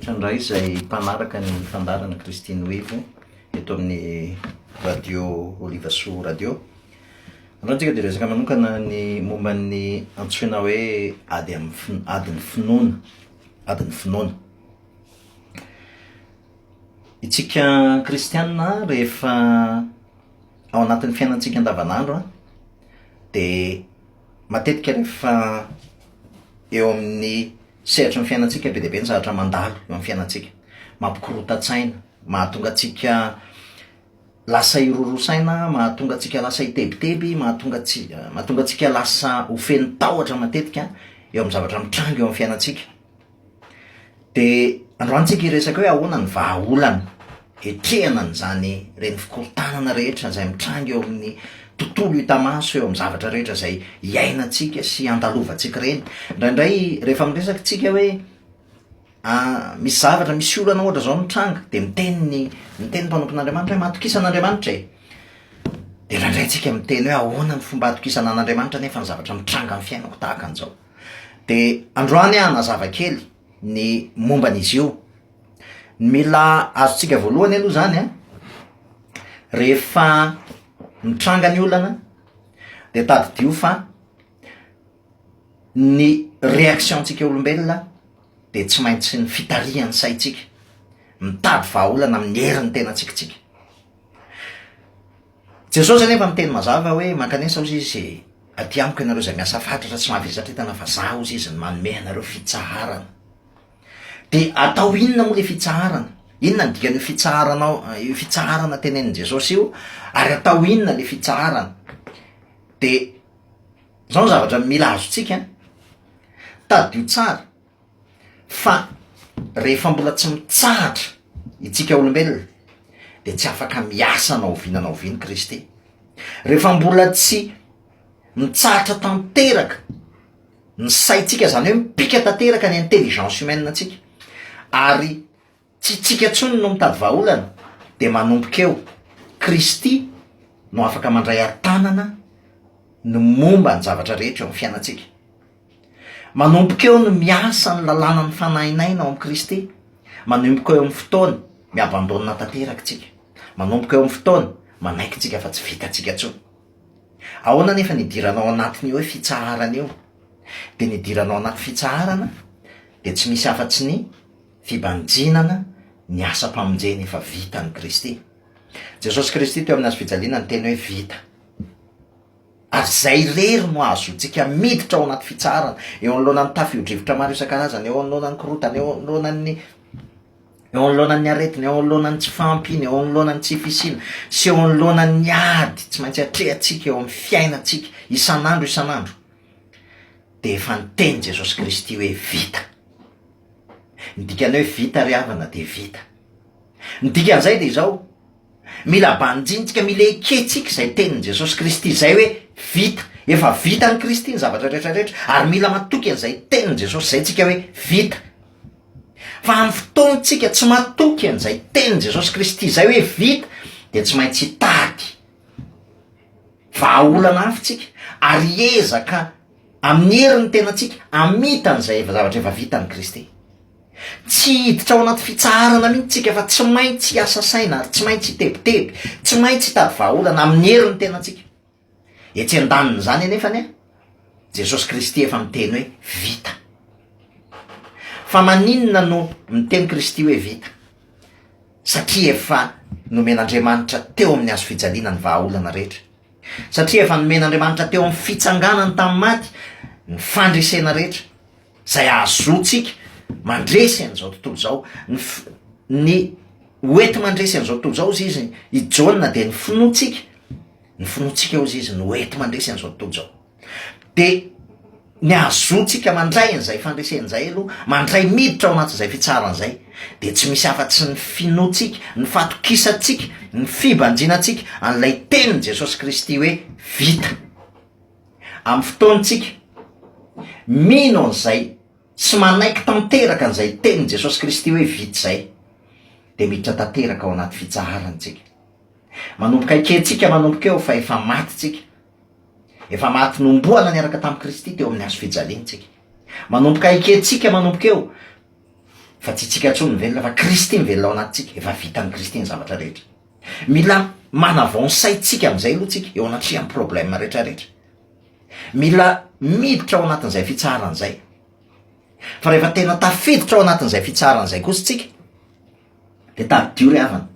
Rehetra indray izay mpanaraka ny fandaharana Christine Wivo eto amin'ny radio Olivasoa Radio. Androany tsika dia resaka manokana ny momba ny antsoina hoe ady amin'ny fin- adin'ny finoana, adin'ny finoana. Itsika kristianina rehefa ao anatin'ny fiainantsika andavanandro an, de matetika rehefa eo amin'ny sehatry ny fiainantsika be dia be ny zavatra mandalo eo amin'ny fiainantsika, mampikorontan-tsaina, mahatonga antsika lasa hiroroa saina, mahatonga antsika lasa hitebiteby, mahatonga antsi- mahatonga antsika lasa ho feno tahotra matetika eo amin'ny zavatra mitranga eo amin'ny fiainantsika. De androany tsika hiresaka hoe ahoana ny vahaolana hetrehana an'izany reny fikorontanana rehetra izay mitranga eo amin'ny tontolo hita maso eo amin'ny zavatra rehetra izay iainantsika sy andalovantsika ireny. Indraindray rehefa miresaka tsika hoe misy zavatra misy olana ohatra zao mitranga de miteny ny miteny ny mpanompon'Andriamanitra hoe matokisa an'Andriamanitra e! De indraindray tsika miteny hoe ahoana ny fomba atokisana an'Andriamanitra nefa ny zavatra mitranga amin'ny fiainako tahaka an'izao. De androany aho hanazava kely ny momba an'izy io. Ny mila azontsika voalohany aloha zany an, rehefa mitranga ny olana de tadidio fa ny réaction-ntsika olombelona de tsy maintsy ny fitarihan'ny saintsika, mitady vahaolana amin'ny herin'ny tenantsika tsika. Jesosy anefa miteny mazava hoe, Mankanesa hozy izy, aty amiko ianareo izay miasa fatratra sy mavesatra entana fa za hozy izy no manome anareo fitsaharana. De atao inona moa le fitsaharana? Inona ny dikan'io fitsaharana io fitsaharana tenenin'i Jesosy io ary atao inona le fitsaharana? De zao ny zavatra mila azontsika, tadidio tsara Fa rehefa mbola tsy mitsahatra itsika olombelona de tsy afaka miasa na oviana na oviana Kristy. Rehefa mbola tsy mitsahatra tanteraka ny saintsika zany hoe mipika tanteraka ny intelligence humaine antsika ary Tsy tsika intsony no mitady vahaolana dia manomboka eo Kristy no afaka mandray an-tanana ny momba ny zavatra rehetra eo amin'ny fiainantsika. Manomboka eo no miasa ny lalànan'ny fanahin'aina ao amin'i Kristy. Manomboka eo amin'ny fotoana mi-abandonne tanteraka tsika. Manomboka eo amin'ny fotoana manaiky tsika fa tsy vitantsika intsony. Ahoana anefa ny hidiranao anatin'io hoe fitsaharana io? Dia ny hidiranao anaty fitsaharana dia tsy misy afa-tsy ny fibanjinana ny asam-pamonjena efa vitan'i Kristy. Jesosy Kristy teo amin'ny hazo fijaliana niteny hoe vita. Ary izay irery no ahazoantsika miditra ao anaty fitsaharana, eo anoloanan'ny tafio-drivotra maro isan-karazany, eo anoloanan'ny korontana, eo anoloanan'ny eo anoloanan'ny aretina, eo anoloanan'ny tsy fahampiana, eo anoloanan'ny tsy fisiana, sy eo anoloanan'ny ady tsy maintsy atrehantsika eo amin'ny fiainantsika isan'andro isan'andro, dia efa niteny Jesosy Kristy hoe vita. Ny dikan'ny hoe vita ry havana dia vita. Ny dikan'izay dia izao, mila banjintsika, mila ekentsika izay tenin'i Jesosy Kristy izay hoe vita, efa vitan'i Kristy ny zavatra rehetra rehetra, ary mila matoky an'izay tenin'i Jesosy izay tsika hoe vita. Fa amin'ny fotoantsika tsy matoky an'izay tenin'i Jesosy Kristy izay hoe vita, dia tsy maintsy hitady vahaolana hafa tsika, ary hiezaka Amin'ny herin'ny tenantsika, hamita an'izay efa zavatra efa vitan'i Kristy. Tsy hiditra ao anaty fitsaharana mihitsy tsika fa tsy maintsy hiasa saina ary tsy maintsy hitebiteby, tsy maintsy hitady vahaolana amin'ny herin'ny tenantsika. Etsy an-danin'izany anefa anie, Jesosy Kristy efa miteny hoe vita. Fa maninona no miteny Kristy hoe vita? Satria efa nomen'Andriamanitra teo amin'ny hazo fijaliana ny vahaolana rehetra. Satria efa nomen'Andriamanitra teo amin'ny fitsanganany tamin'ny maty ny fandresena rehetra izay ahazoantsika mandresy an'izao tontolo izao. Ny f- ny hoenti-mandresy an'izao tontolo izao hozy izy, i Jaona dia ny finoantsika, ny finoantsika hozy izy no hoenti-mandresy an'izao tontolo izao. De ny ahazoantsika mandray an'izay fandresena izay aloha, mandray miditra ao anatin'izay fitsaharana izay, de tsy misy afa-tsy ny finoantsika, ny fatokisantsika, ny fibanjinantsika an'ilay tenin'i Jesosy Kristy hoe vita. Amin'ny fotoantsika mino an'izay sy manaiky tanteraka an'izay tenin'i Jesosy Kristy hoe vita izay, de miditra tanteraka ao anaty fitsaharana tsika. Manomboka ekentsika manomboka eo fa efa maty tsika. Efa maty nohomboana niaraka tamin'i Kristy teo amin'ny hazo fijaliana isika. Manomboka ekentsika manomboka eo. Fa tsy itsika intsony no velona fa Kristy mivelona ao anatintsika, efa vitan'i Kristy ny zavatra rehetra. Mila manavao ny saintsika amin'izay aloha tsika eo anatrehan'ny problème rehetra rehetra. Mila miditra ao anatin'izay fitsaharana izay. Fa rehefa tena tafiditra ao anatin'izay fitsaharana izay kosa tsika, de tadidio ry havana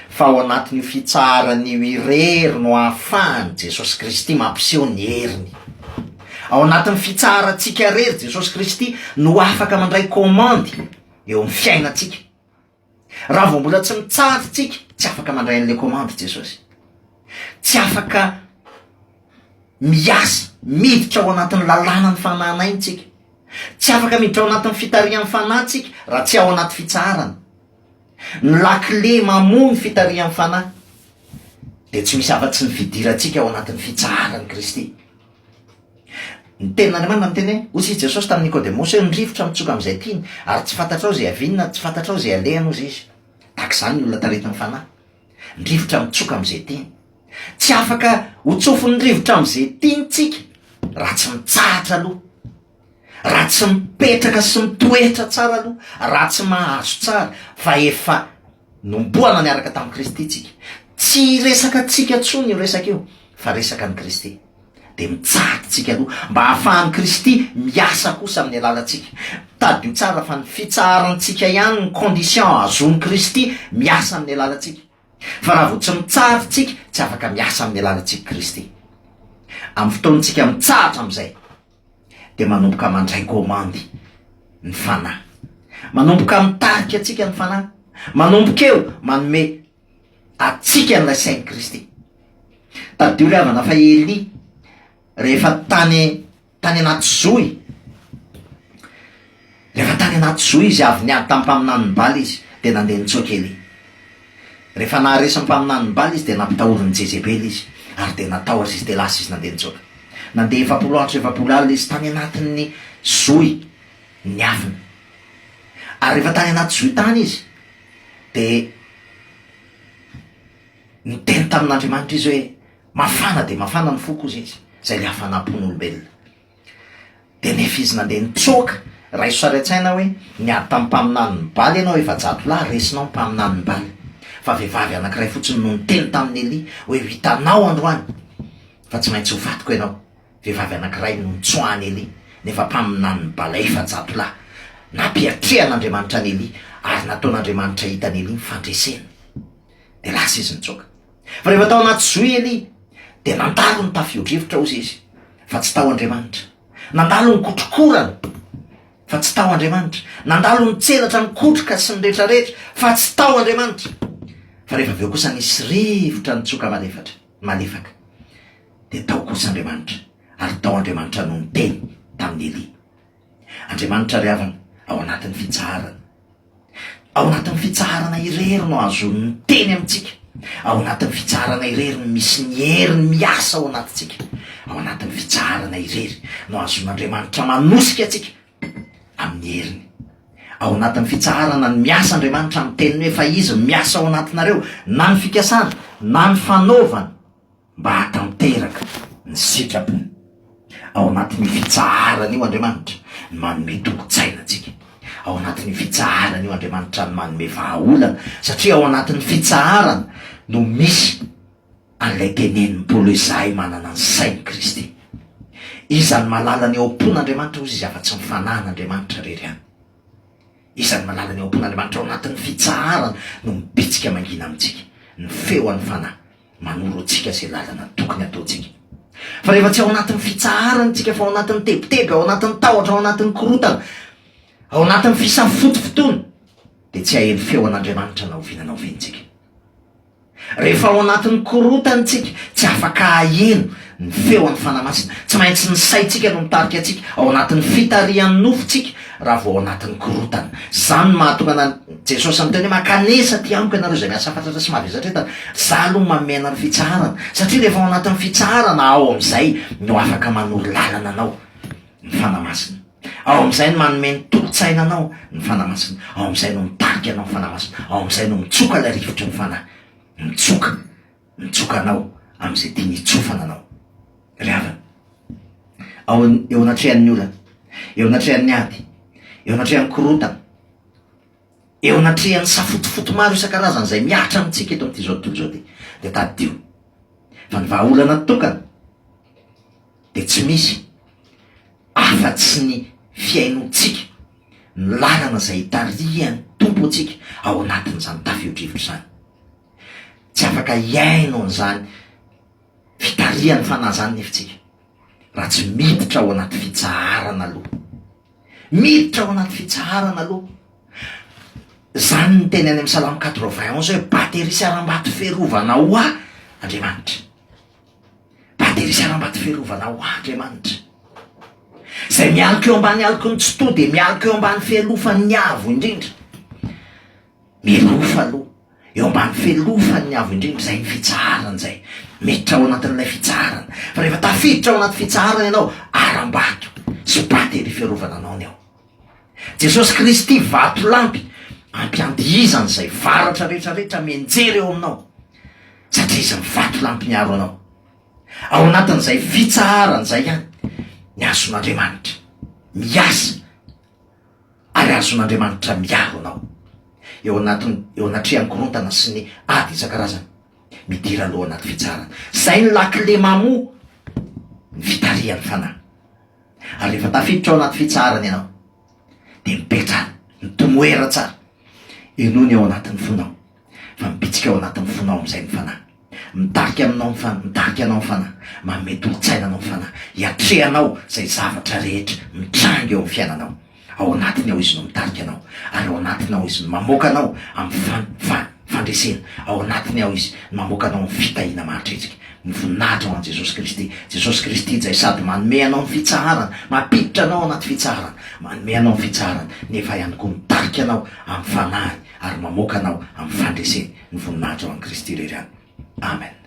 fa ao anatin'io fitsaharana io irery no ahafahan'i Jesosy Kristy mampiseho ny heriny. Ao anatin'ny fitsaharantsika irery Jesosy Kristy no afaka mandray commande eo amin'ny fiainantsika. Raha vao mbola tsy mitsahatra tsika, tsy afaka mandray an'ilay commande Jesosy. Tsy afaka miasa, miditra ao anatin'ny lalànan'ny fanahinaina tsika. Tsy afaka miditra ao anatin'ny fitarihan'ny fanahy tsika raha tsy ao anaty fitsaharana. Ny lakile mamoha ny fitarihan'ny fanahy dia tsy misy afa-tsy ny fidirantsika ao anatin'ny fitsaharan'i Kristy. Ny tenin'Andriamanitra miteny hoe, hoy izy Jesosy tamin'i Nikodemosy hoe, ny rivotra mitsoka amin'izay tiany, ary tsy fantatrao izay aviany na tsy fantatrao izay alehany, hoy izy. Tahaka izany ny olona taritin'ny fanahy. Ny rivotra mitsoka amin'izay tiany. Tsy afaka ho tsofin'ny rivotra amin'izay tiany tsika raha tsy mitsahatra aloha, raha tsy mipetraka sy mitoetra tsara aloha, raha tsy mahazo tsara fa efa nomboana niaraka tamin'i Kristy tsika. Tsy resaka antsika intsony io resaka io fa resaka an'i Kristy. Dia mitsahatra tsika aloha mba hahafahan'i Kristy miasa kosa amin'ny alalantsika. Tadidio tsara fa ny fitsaharantsika ihany ny condition ahazoan'i Kristy miasa amin'ny alalantsika. Fa raha vao tsy mitsahatra tsika, tsy afaka miasa amin'ny alalantsika Kristy. Amin'ny fotoantsika mitsahatra amin'izay, dia manomboka mandray komandy ny Fanahy. Manomboka mitarika antsika ny Fanahy. Manomboka eo manome antsika an'ilay sain'i Kristy. Tadidio ry havana fa Elia rehefa tany tany anaty zohy, rehefa tany anaty zohy izy avy niady tamin'ny mpaminanin'i Bala izy dia nandeha nitsoaka Elia. Rehefa naharesy ny mpaminanin'i Bala izy dia nampitahorin'i Jezebela izy ary dia natahotra izy dia lasa izy nandeha nitsoaka. Nandeha 40 andro sy 40 alina izy tany anatin'ny zohy niafina. Ary rehefa tany anaty zohy tany izy dia niteny tamin'Andriamanitra izy hoe, Mafana dia mafana ny foko, hozy izy, izay ilay hafanam-pon'olombelona. Dia nefa izy nandeha nitsoaka, raiso sary an-tsaina hoe, niady tamin'ny mpaminanin'i Bala ianao 400 lahy, resinao ny mpaminanin'i Bala. Fa vehivavy anankiray fotsiny no niteny tamin'i Elia hoe, ho hitanao androany fa tsy maintsy ho fatiko ianao. Vehivavy anankiray no nitsoahan'i Elia, nefa mpaminanin'i Bala 400 lahy. Nampiatrehan'Andriamanitra an'i Elia, ary nataon'Andriamanitra hitan'i Elia ny fandresena. Dia lasa izy nitsoaka. Fa rehefa tao anaty zohy Elia, dia nandalo ny tafio-drivotra, hozy izy, fa tsy tao Andriamanitra. Nandalo ny kotrokorana, fa tsy tao Andriamanitra. Nandalo ny tselatra nikotroka sy ny retraretra, fa tsy tao Andriamanitra. Fa rehefa avy eo kosa nisy rivotra nitsoka malefatra, malefaka, dia tao kosa Andriamanitra, ary tao Andriamanitra no niteny tamin'i Elia. Andriamanitra ry havana, ao anatin'ny fitsaharana. Ao anatin'ny fitsaharana irery no ahazoany miteny amintsika. Ao anatin'ny fitsaharana irery no misy ny heriny miasa ao anatintsika. Ao anatin'ny fitsaharana irery no ahazoan'Andriamanitra manosika antsika amin'ny heriny. Ao anatin'ny fitsaharana no miasa Andriamanitra miteny hoe fa Izy no miasa ao anatinareo na ny fikasana na ny fanaovana. mba hahatanteraka ny sitrapony. Ao anatin'io fitsaharana io Andriamanitra no manome tolo-tsaina antsika. Ao anatin'io fitsaharana io Andriamanitra no manome vahaolana, satria ao anatin'ny fitsaharana no misy an'ilay tenenin'i Paoly hoe izahay manana ny sain'i Kristy. Iza no mahalala ny ao am-pon'Andriamanitra hozy izy afa-tsy ny fanahin'Andriamanitra irery ihany. Iza no mahalala ny ao am-pon'Andriamanitra ao anatin'ny fitsaharana no mibitsika mangina amintsika ny feo an'ny fanahy. Manoro antsika izay lalana tokony hataontsika. Fa rehefa tsy ao anatin'ny fitsaharana isika fa ao anatin'ny tebiteby, ao anatin'ny tahotra, ao anatin'ny korontana, ao anatin'ny fisafotofotoana, dia tsy haheno feo an'Andriamanitra na oviana na oviana isika. Rehefa ao anatin'ny korontana isika, tsy afaka haheno ny feo an'ny Fanahy Masina. Tsy maintsy ny saintsika no mitarika antsika ao anatin'ny fitarihan'ny nofontsika raha vao ao anatin'ny korontana. Izany no mahatonga ana Jesosy miteny hoe mankanesa aty amiko ianareo izay miasa fatratra sy mavesatra entana, za aloha manome anareo fitsaharana. Satria rehefa ao anatin'ny fitsaharana ao amin'izay no afaka manoro lalana anao ny Fanahy Masina. Ao amin'izay no manome ny tolo-tsaina anao ny Fanahy Masina. Ao amin'izay no mitarika anao ny Fanahy Masina. Ao amin'izay no mitsoka ilay rivotry ny Fanahy. Mitsoka. Mitsoka anao amin'izay tiany hitsofana anao. Ry havana, ao eo anatrehan'ny olana, eo anatrehan'ny ady, eo anatrehan'ny korontana. Eo anatrehan'ny safotofoto maro isan-karazany izay mihatra amintsika eto amin'ity izao tontolo izao ity, dia tadidio fa ny vahaolana tokana dia tsy misy afa-tsy ny fihainoantsika ny lalana izay itarihan'ny Tompo antsika ao anatin'izany tafio-drivotra izany. Tsy afaka hihaino an'izany fitarihan'ny Fanahy izany nefa isika raha tsy miditra ao anaty fitsaharana aloha. Miditra ao anaty fitsaharana aloha. Izany ny teny any amin'ny Salamo 91 hoe bateria sy harambato fiarovana ho ahy Andriamanitra. Bateria sy harambato fiarovana ho ahy Andriamanitra. Izay mialoka eo ambany aloky ny tsitoha dia mialoka eo ambany fialofan'ny avo indrindra. Milofa aloha eo ambany fialofan'ny avo indrindra izay ny fitsaharana izay. Miditra ao anatin'ilay fitsaharana. Fa rehefa tafiditra ao anaty fitsaharana ianao, harambato sy bateria fiarovana anao ny ao. Jesosy Kristy vatolampy ampiandihizana izay varatra rehetra rehetra mianjera eo aminao satria izy ny vatolampy miaro anao. Ao anatin'izay fitsaharana izay ihany ny azon'Andriamanitra miasa ary azon'Andriamanitra miaro anao eo anatin'ny eo anatrehan'ny korontana sy ny ady isan-karazany. Midira aloha anaty fitsaharana. Izay ny lakile mamoha ny fitarihan'ny fanahy. Ary rehefa tafiditra ao anaty fitsaharana ianao, dia mipetraha, mitomoera tsara. Henoy ny ao anatin'ny fonao, fa mibitsika ao anatin'ny fonao amin'izay ny Fanahy. Mitarika aminao ny Fanahy, mitarika anao ny Fanahy, manome tolo-tsaina anao ny Fanahy, hiatrehanao izay zavatra rehetra mitranga eo amin'ny fiainanao. Ao anatiny ao Izy no mitarika anao, ary ao anatiny ao Izy no mamoaka anao amin'ny fan, fa, fandresena. Ao anatiny ao Izy no mamoaka anao amin'ny fitahiana mahatretsika. Ny voninahitra ho an'i Jesosy Kristy. Jesosy Kristy izay sady manome anao ny fitsaharana, mampiditra anao anaty fitsaharana, manome anao ny fitsaharana, nefa ihany koa mitarika anao amin'ny Fanahiny ary mamoaka anao amin'ny fandreseny. Ny voninahitra ho an'i Kristy irery ihany. Amen.